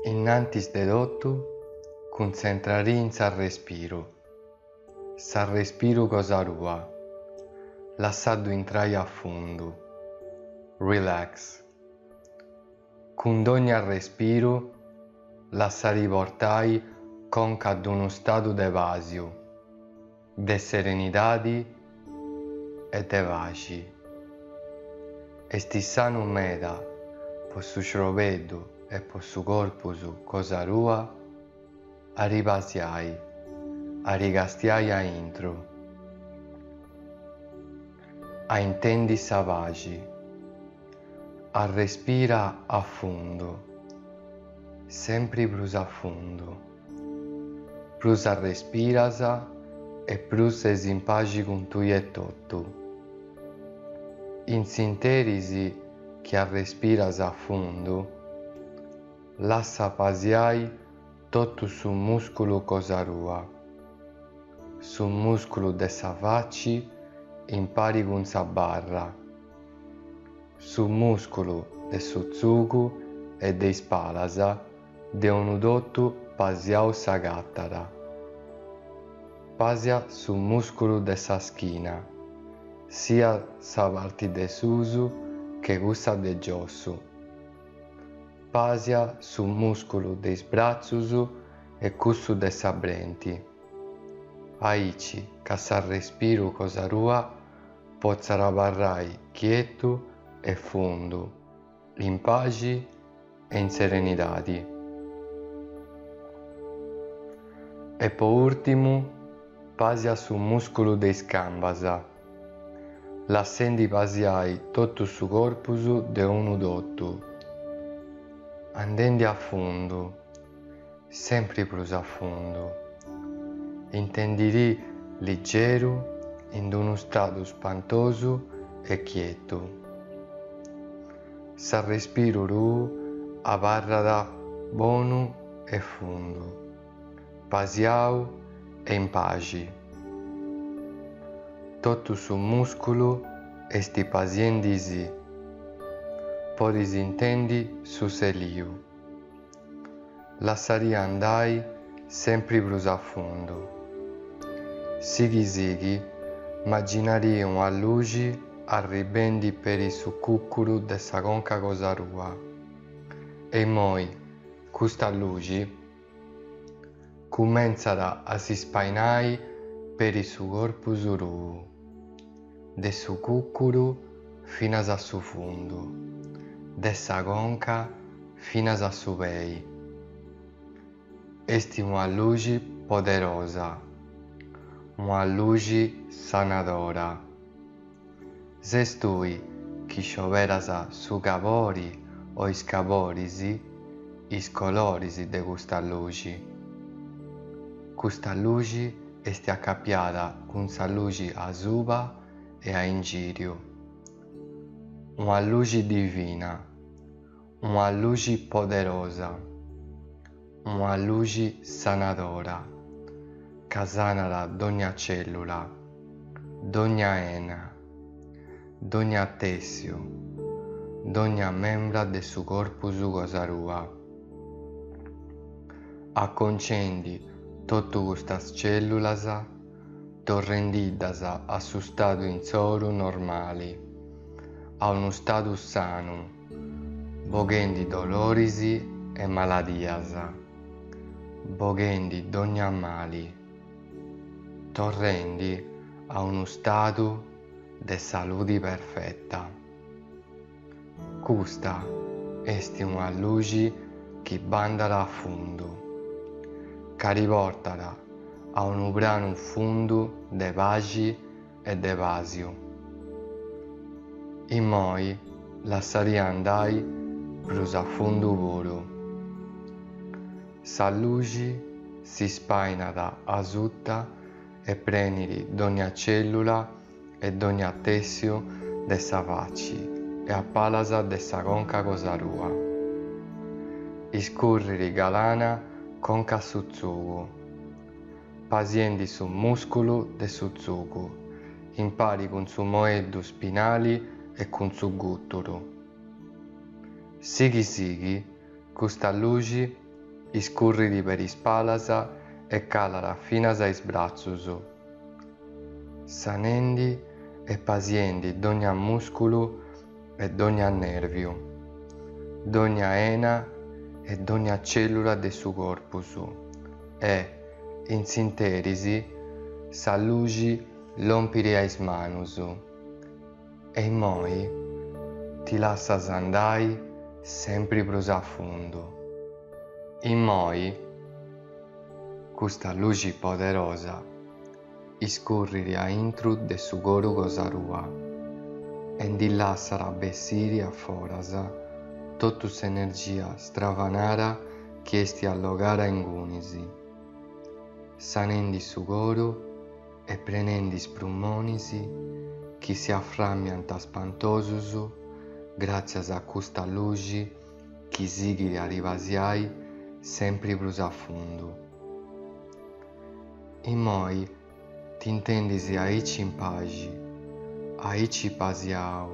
Innantis de totu cuntzentrarì in s'arrespiru, s'arrespiru cosa tua, lassaddu intrai a fundu. Relax. Cun dogna arrespiru lassarì portai conca a unu stadu de pàsiu, de serenidadi e de paxi. Est sanu meda po su crobeddu e po su corpus cosa tua a si pasiai, a si castiai a intru, a intendi sa paxi. Arrespira a fundu, sempri prus a fundu. Prus arrespiras e prus ses in paxi cun tui etotu. In s'interis chi arrespiras a fundu, lassa pasiai totu su mùsculu cosa tua, su mùsculu de sa faci impari cun sa barra. Su mùsculu de su tzugu e de is palas de unu totu pasiau s'agatat. Pasia su mùsculu de sa schina, siat sa parti de susu che cussa de giossu. Pasia su mùsculu de is bratzus e cussu de sa brenti. Aici ca s'arrespiru cosa tua potzat abarrai chietu e fundu, in paxi e in serenidadi. E po ùrtimu, pasia su mùsculu de is cambas, lassendi pasiai totu su corpus de unu totu, andendi a fundu, sempri prus a fundu, intendirì ligeru in unu stadu spantosu e chietu. S'arrespiru tuu abarrat bonu e fundu, pasiau e in paxi. Totu su mùsculu est pasiendisì, podis intendi su seliu. Lassarì andai sempri prus a fundu. Sighi sighi, maginarì una luxi arribendi peri su cùcuru de sa conca cosa tua. E immoi custa luxi cumentzat a si spainai peri su corpus tuu, de su cùcuru finas a su fundu, de sa conca finas a su pei. Est una luxi poderosa, una luxi sanadora. Ses tui chi scioberas su cabori o is caboris, is coloris de custa luxi. Custa luxi est acapiada cun sa luxi asuba e a ingìriu. Una luxi divina, una luxi poderosa, una luxi sanadora, ca sanat dogna cèllula, dogna ena, dogna tèssiu, dogna membra de su corpus cosa tua. Aconcendi totu custas cèllulas, torrendiddas a su stadu insoru normali, a unu stadu sanu, boghendi doloris e maladias, boghendi dogna mali, torrendi a unu stadu de saludi perfeta. Custa est una luxi chi bandat a fundu, ca ti portat a unu pranu fundu de paxi e de pàsiu. Immoi lassarì andai prus a fundu puru. Sa luxi si spainat asuta e prenit dogna cèllula e dogna tèssiu de sa faci e a palas de sa conca cosa tua. Iscurrit galana conca a su tzugu, pasiendi su mùsculu de su tzugu, impari cun su moeddu spinali e cun su gùturu. Sighi sighi, custa luxi. Iscurrit peri is palas e calat finas a is bratzus, sanendi e pasiendi dogna mùsculu e dogna nèrviu, dogna 'ena e dogna cèllula de su corpus e, in s'interis, sa luxi lompit a is manus. E immoi ti lassas andai sempri prus a fundu. Immoi custa luxi poderosa iscurrit a intru de su coru cosa tua e ndi lassat bessiri a foras totu s'energia stravanara chi est allogara ingunis, sanendi su coru e prenendi is prumonis chi si afràmiant spantosus gràtzias a custa luxi chi sighit a ripasiai sempri prus a fundu. Immoi t'intendis aici in paxi, aici pasiau,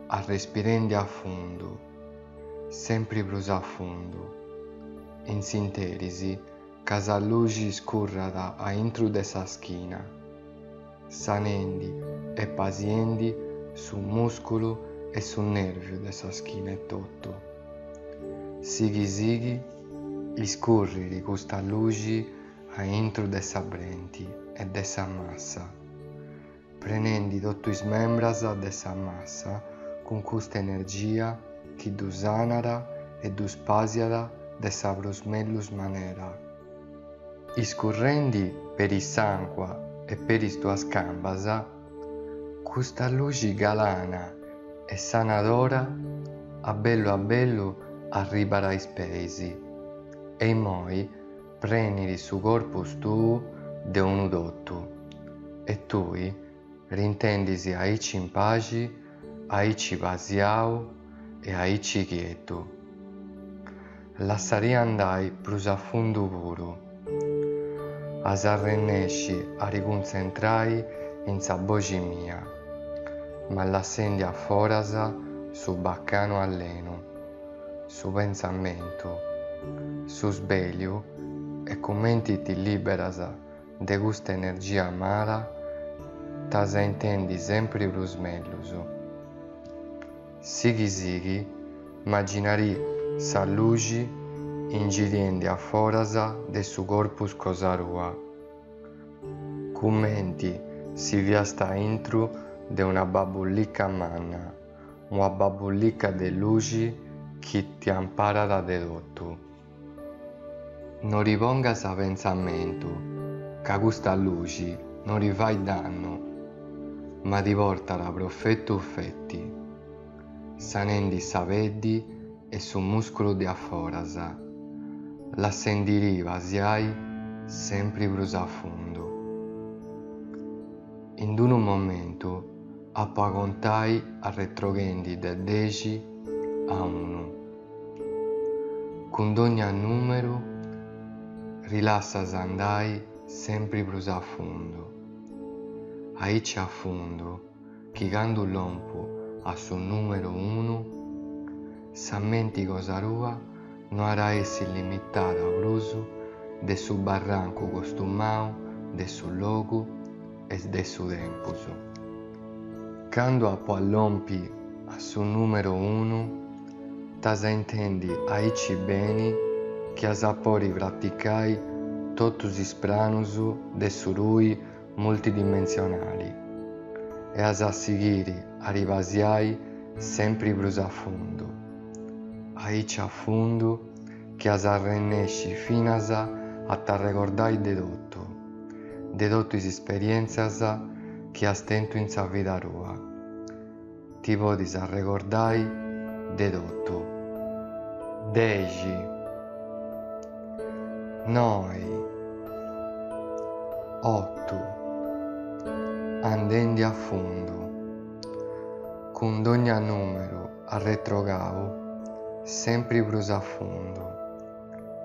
arrespirendi a fundu, sempri prus a fundu, in s'interis ca sa luxi iscurrat a intru de sa schina, sanendi e pasiendi su mùsculu e su nèrviu de sa schina etotu. Sighi sighi, iscurrit custa luxi a intru de sa brenti e de sa massa, prenendi totu is membras de sa massa cun custa energia chi ddus sanat e ddus pasiat de sa prus mellus manera. Iscurrendi peri s'anca e peri is duas cambas, custa luxi galana e sanadora a bellu a bellu arribat a is peis e immoi Prenit su corpus tuu de unu totu e tui t'intendis aici in paxi, aici pasiau e aici chietu. Lassadì andai prus a fundu puru. As a arrennesci a ti cuntzentrai in sa boxi mia, ma lassendi a foras su bacanu allenu. su pentzamentu, su sbèliu e cumenti ti liberas de custa energia mala t'as a intendi sempri prus mellus. Sighi sighi, imaginarì sa luxi ingiriendi a foras de su corpus cosa tua, cumenti si fiast aintru de una babullica manna. Una babullica de luxi chi ti amparat de totu. No ti pongas pentzamentu ca custa luxi no ti fait dannu, ma ti portat profetu feti, sanendi sa peddi e su musculu de aforas, lassendidì pasiai sempri prus a fundu. In d'unu momentu Apo a contai arretroghendi de dexi a unu. Cun dogna nùmeru ti lassas andai sempri prus a fundu. Aici a fundu chi candu lompu a su nùmeru unu, sa menti cosa tua no at a essi limitada prus de su barrancu costumau de su logu e de su tempus. Candu apo a lompi a su nùmeru unu, t'as a intendi aici beni chi as a podi praticai totus is pranus de su tui multidimensionali e as a sighiri a ti pasiai sempri prus a fundu, aici a fundu chi as a arrennesci finas a t'arregordai de totu. De totu is isperièntzias chi as tentu in sa vida tua. Ti podis arregordai de totu. Dexi. Noi. Otu. Andendi a fundu. Cun dogna nùmeru arretrogau sempri prus a fundu.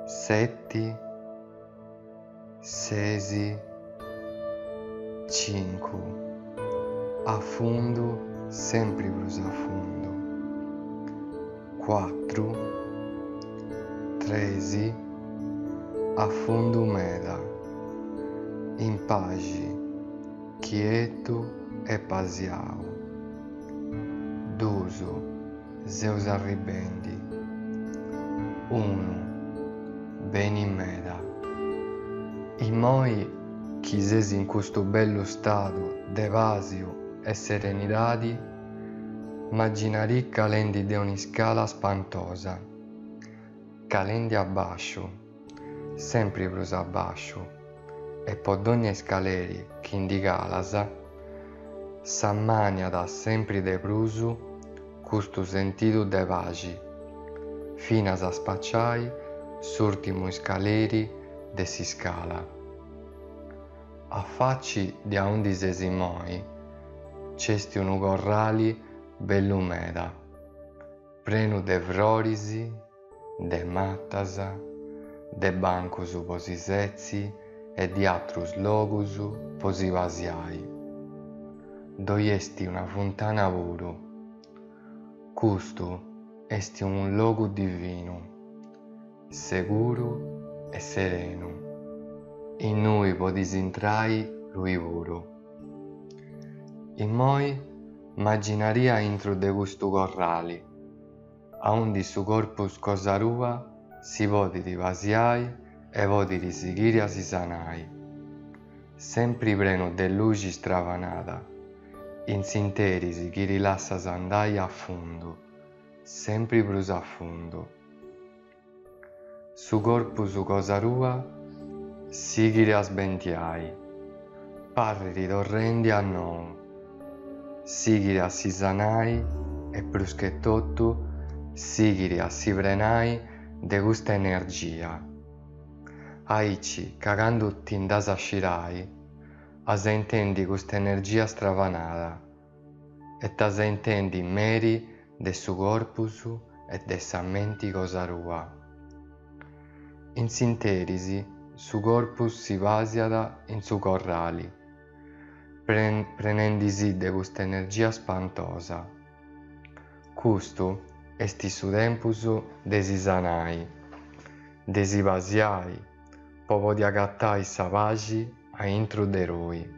Seti. Sesi, cincu, a fundu, sempri prus a fundu, cuatru, tresi, a fundu meda, in paxi, chietu e pasiau. Dus, seus arribendi. Unu, beni meda. Immoi chi ses in custu bellu stadu de pàsiu e serenidadi, maginarì calendi de un'iscala spantosa, calendi a bàsciu, sempri prus a bàsciu, e po dogna iscaleri chi ndi calas, s'ammàniat sempri de prus custu sentidu de paxi, finas a spaciai s'ùrtimu iscaleri de s'iscala. A faci de aundi ses immoi nc'est unu corrali bellu meda, prenu de froris, de matas, de bancus po si setzi e di atrus logus po si pasiai. Ddoi est una funtana puru. Custu est unu logu divinu. Seguru e serenu. Innui podis intrai tui puru. Immoi maginarì aintru de custu corrali, aundi su corpus cosa tua si podit pasiai e podit sighiri a si sanai. Sempri prenu de luxi stravanada, in s'interis chi ti lassas andai a fundu, sempri prus a fundu. Su corpus cosa tua sighit a sbentiai, parrit torrendi a nou, sighit a si sanai e prus che totu sighit a si prenai de custa energia, aici ca candu ti nd'as a scirai as a intendi custa energia stravanada e t'as a intendi meri de su corpus e de sa menti cosa tua. In s'interis su corpus si pasiat in su corrali, prenendisì de custa energia spantosa. Custu est su tempus de si sanai, de si pasiai, po podi agatai sa paxi aintru de tui.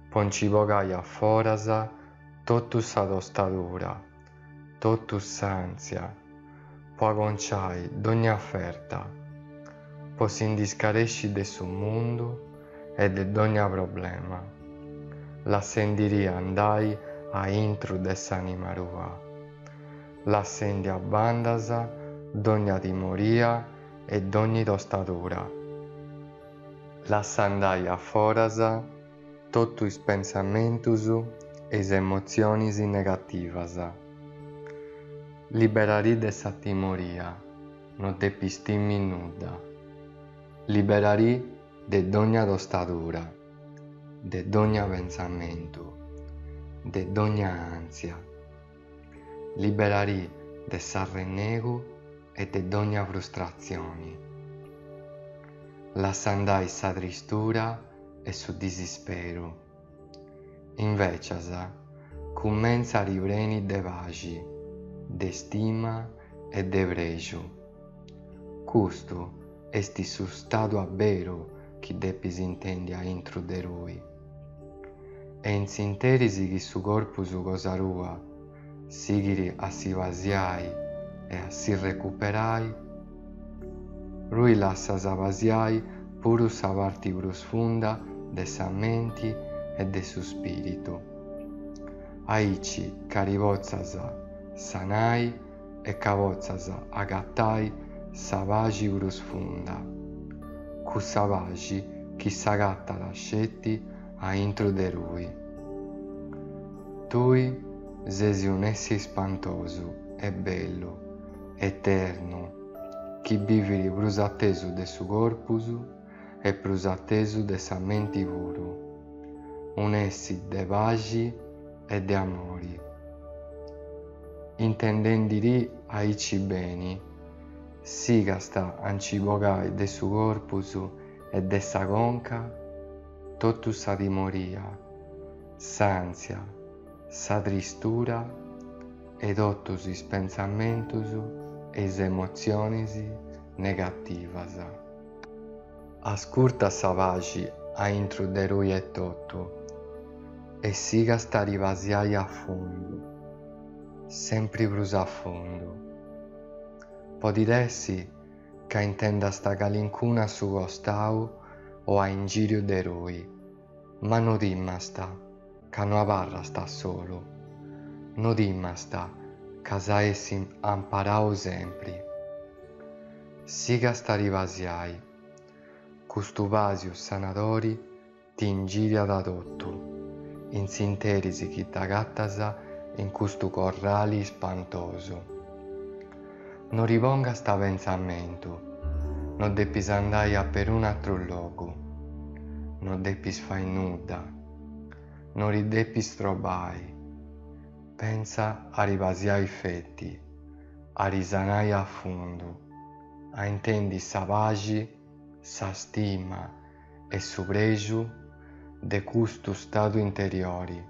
Po nci bogai a foras totu sa tostadura, totu s'ànsia, po aconciai dogna ferta, po si ndi scaresci de su mundu e de dogna problema, lassendirì andai aintru de s'ànima tua, lassendi a bandas dogna timoria e dogni tostadura. Lassa andai a foras totu is pensamentus e is emotzionis negativas. Liberarì de sa timoria, no depis timi nudda. Liberarì de dogna tostadura, de dogna pensamentu, de dogna ànsia. Liberarì de s'arrennegu e de dogna frustratzioni. Lassa andai sa tristura e su disisperu. Invècias, cumentza a ti preni de paxi, de stima e de prexu. Custu est su stadu a beru chi depis intendi aintru de tui. E in s'interis chi su corpus cosa tua sighit a si pasiai e a si recuperai, tui lassas pasiai puru sa parti prus funda de sa menti e de su spiritu, aici ca ti potzas sanai e ca potzas agatai sa paxi prus funda, cussa paxi chi s'agatat sceti aintru de tui. Tui ses un'essi spantosu e bellu, eternu, chi bivit prus atesu de su corpus e prus atesu de sa menti puru, un'essi de paxi e de amori. Intendendidì aici beni, sigast a nci bogai de su corpus e de sa conca totu sa timoria, s'ànsia, sa tristura e totus is pentzamentus e is emotzionis negativas. Ascurta sa paxi aintru de tui etotu e sigast a ripasiai a fundu, sempri prus a fundu. Podit essi ca intendast calincunu a su costau o a ingìriu de tui, ma no timast ca no abarrast a solu, no timast ca as a essi amparau sempri. Sigast a ripasiai, custu pàsiu sanadori t'ingìriat totu, in s'interis chi t'agatas in custu corrali ispantosu. No ripongast pentzamentu, no depis andai a perunu atru logu, no depis fai nudda, no ti depis strobai, pentza a ripasiai feti, a risanai a fundu, a intendi sa paxi, sa stima e su prexu de custu stadu interiori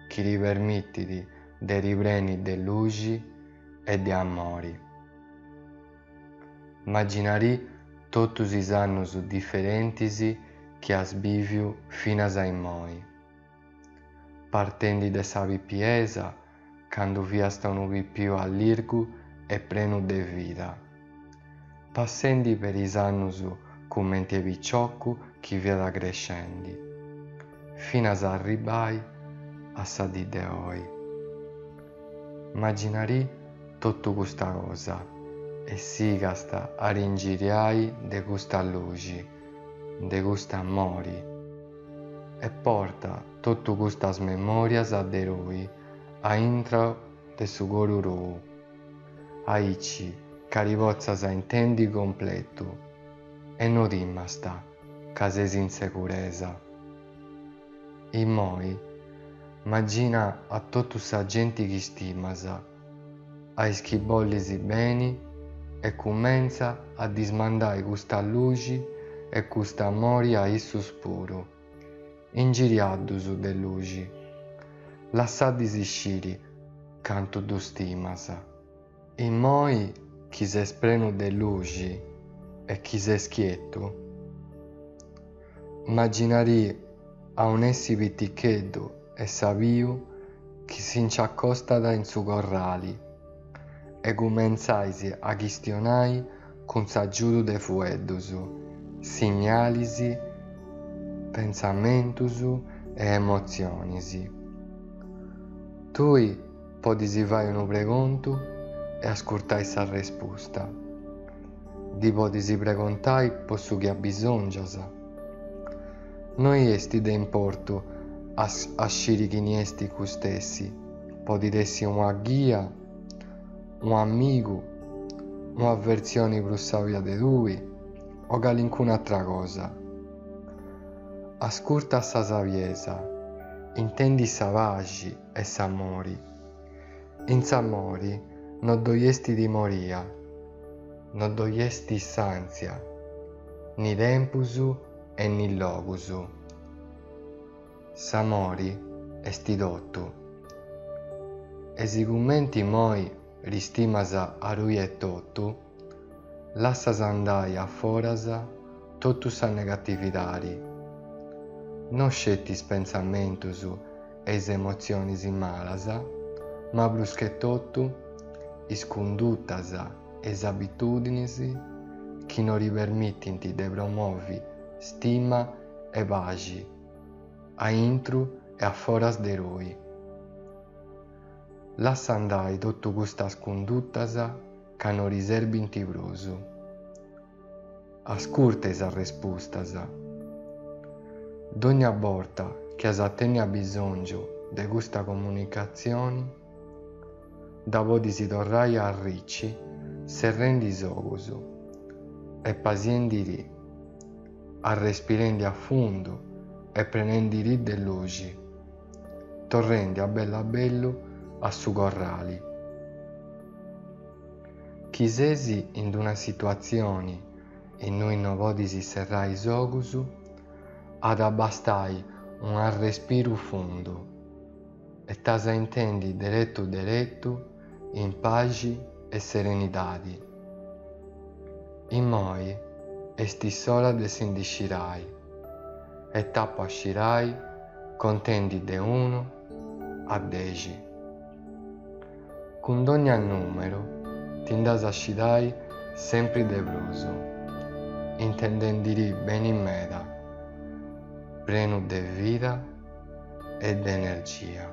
chi ti permitit de ti preni de luxi e de amori. Maginarì totus is annus diferentis chi as bìviu finas a immoi. Partendi de sa pipiesa, candu fiast unu pipiu allirgu e prenu de vida. Passendi peri is annus cumenti 'e piciocu chi fiat crescendi, finas a arribbai a sa dì de oi. Maginarì totu custa cosa e sigast a t'ingiriai de custa luxi, de cust'amori e porta totu custas memòrias de tui a intro de su coru tuu, aici ca ti potzas intendi completu e no timast ca ses in seguresa. Immoi, magina a totu sa genti chi stimas, a is chi bollis beni e cumentza a ddis mandai custa luxi e cust'amori a issus puru. Ingiriaddus de luxi. Lassaddis sciri cantu ddus stimas. Immoi chi ses prenu de luxi e chi ses chietu, maginarì a un'essi piticheddu e sabiu chi si nci acostat in su corrali e cumentzais a chistionai cun s'agiudu de fueddus, signalis, pentzamentus e emotzionis. Tui podis fai unu pregontu e ascurtai s'arrespusta. Ddi podis pregontai po su chi abisòngias. No est de importu a sciri chini est cust'essi, podit essi una ghia, un'amigu, una versioni prus sàbia de tui o calincuna atra cosa. Ascurta sa sabiesa, intendi sa paxi e s'amori. In s'amori no ddoi est timoria, no ddoi est distàntzia, ni tempus e ni logus. S'amori est totu. E sigumenti immoi ti stimas a tui etotu, lassas andai a foras totu sa negatividadi, no sceti is pentzamentus e is emotzionis malas, ma prus che totu is cundutas e is abitudinis chi no ti permitint de promovi stima e paxi a intru e a foras de tui. Lassa andai totu custas cundutas ca no ti serbint prus. Ascurta is arrespustas. Dogna borta chi as a tenni abisòngiu de custa comunicatzioni, dda podis torrai a arrici serrendi is ogus e pasiendidì, arrespirendi a fundu e prenendidì de luxi, torrendi a bellu a bellu a su corrali. Chi ses in d'una situatzioni innui no podis serrai is ogus, at a bastai un'arrespiru fundu e t'as a intendi deretu deretu in paxi e serenidadi. Immoi. Est s'ora de si ndi scirai e t'apu a scirai contendi de unu a dexi. Cun dogna nùmeru ti nd'as a scidai sempri de prus, intendendidì beni meda, prenu de vida e de energia.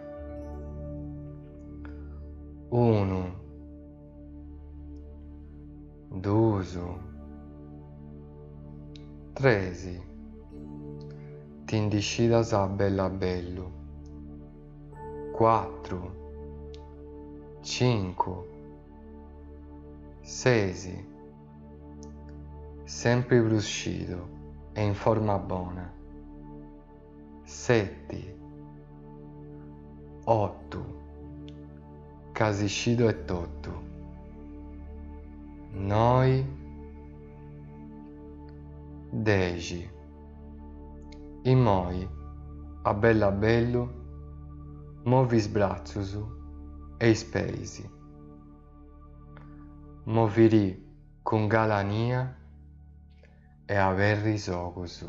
Unu. Dus. Tresi. Ti ndi scidas a bellu a bellu. Cuatru. Cincu. Sesi. Sempri prus scidu e in forma bona. Seti. Otu. Casi scidu etotu. Noi. Dexi. Imoi, a bellu a bellu, movi is bratzus e is peis. Movirì cun galania e aberri is ogus.